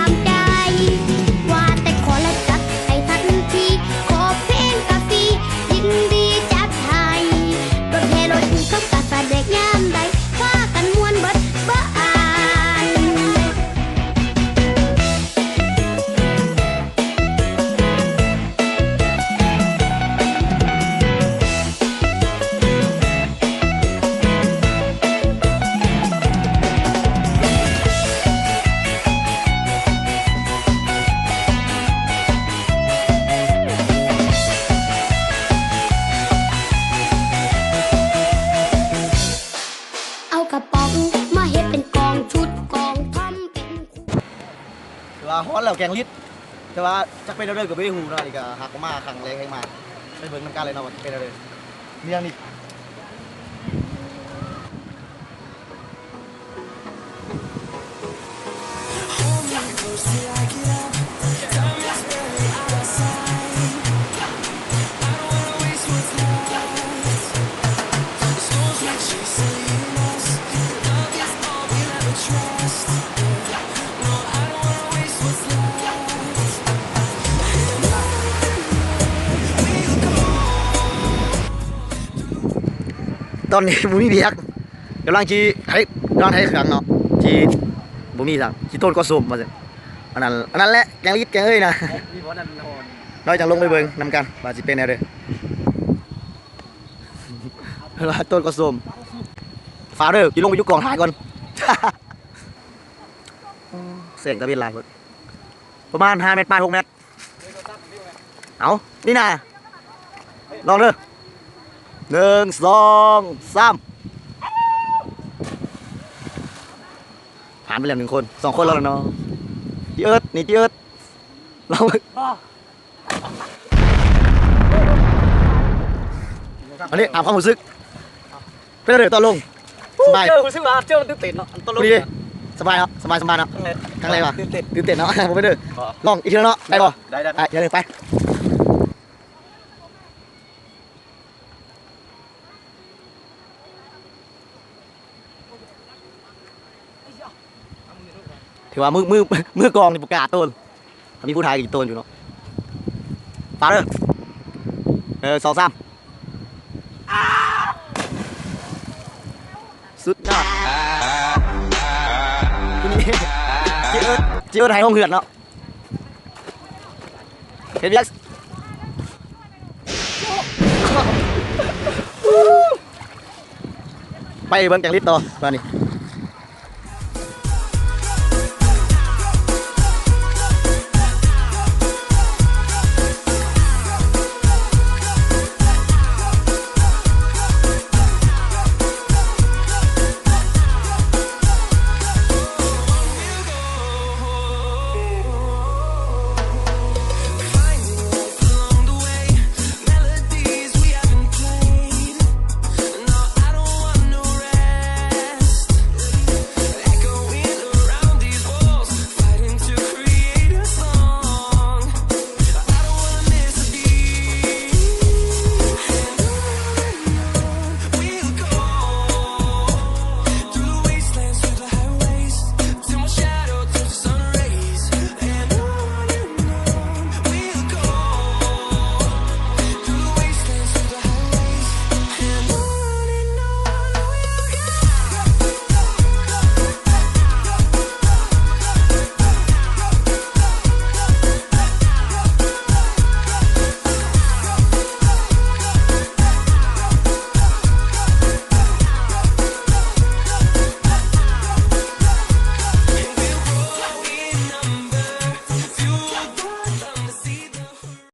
າມໃຈ ວ່າແຕ່ຂໍແລ້ວຈັດໃຫ້ທັນທີ ຂໍເພງກະຟຣີ ຍິນດີຈັດໃຫ້ ລົດແຫ່ລົດອີ່ເຂົາກະສະແດງຍາມໃດ ພາກັນມ່ວນເບິດເບີອັນ. ເອົາກະປ໋ອງມາເຮັດເປັນກອງຊຸດກອງທອມເປັນ ຖືວ່າຮອດແລ້ວແກງລິດ ແຕ່ວ່າຈັກເປັນແນວໃດກໍບໍ່ໄດ້ຮູ້ເນາະ ອັນນີ້ກໍຫາກໍມາຄັ້ງແລກແຮງມາ ໄປເບິ່ງນຳກັນເລີຍເນາະວ່າຊິເປັນແນວໃດ ມີຫຍັງນີ້. ຕອນນີ້ບໍ່ມີວຽກ ກຳລັງຊິໄຖ ກຳລັງໄຖເຄື່ອງເນາະ ຊິບໍ່ມີຫຍັງ ຊິໂຕນກໍສົມວ່າຊັ້ນ ອັນນັ້ນ ອັນນັ້ນແຫຼະ ແກງລິດແກງເອີຍນະ ນ້ອຍຈັ່ງລົງໄປເບິ່ງນຳກັນວ່າຊິເປັນແນວໃດ ເພິ່ນວ່າໂຕນກໍສົມ ຟ້າວເດີ ຊິລົງໄປຢູ່ກອງຖ່າຍກ່ອນ ແສງຕາເວັນຫຼາຍໂພດ ປະມານຫ້າແມັດປາຍ ຫົກແມັດ ເອົາ ນີ້ນະ ລອງເດີ ໜຶ່ງ ສອງ ສາມ ຜ່ານໄປແລ້ວໜຶ່ງຄົນ ສອງຄົນແລ້ວເນາະ ຈີເອິດ ນີ້ຈີເອິດ ລອງເບິ່ງ ອັນນີ້ຖາມຄວາມຮູ້ສຶກ ເປັນຈັ່ງໃດຕອນລົງ? ສະບາຍ ເຈີ ຮູ້ສຶກວ່າເຈີມັນຕື່ນເຕັ້ນເນາະ ຕອນລົງ ສະບາຍເນາະ ສະບາຍ ສະບາຍເນາະ ຄັ້ງແລກ ຄັ້ງແລກວ່າ ຕື່ນເຕັ້ນ ຕື່ນເຕັ້ນເນາະ ບໍ່ເປັນເດີ ລອງອີກເທື່ອເນາະ ໄດ້ບໍ່? ໄດ້ ໄດ້ ໄດ້ ຢ່າລືມໄປ ຖືວ່າມື ມື ມືກອງນີ້ບໍ່ກ້າໂຕນ ຖ້າມີຜູ້ຖ່າຍກໍຊິໂຕນຢູ່ເນາະ ຝາກເດີ ໜຶ່ງ ສອງ ສາມ ສຸດຍອດ ທີນີ້ ຈີເອິດ ຈີເອິດໃຫ້ຫ້ອງເຮືອນເນາະ ເຮັດວຽກ ໄປເບິ່ງແກງລິດຕໍ່ບາດນີ້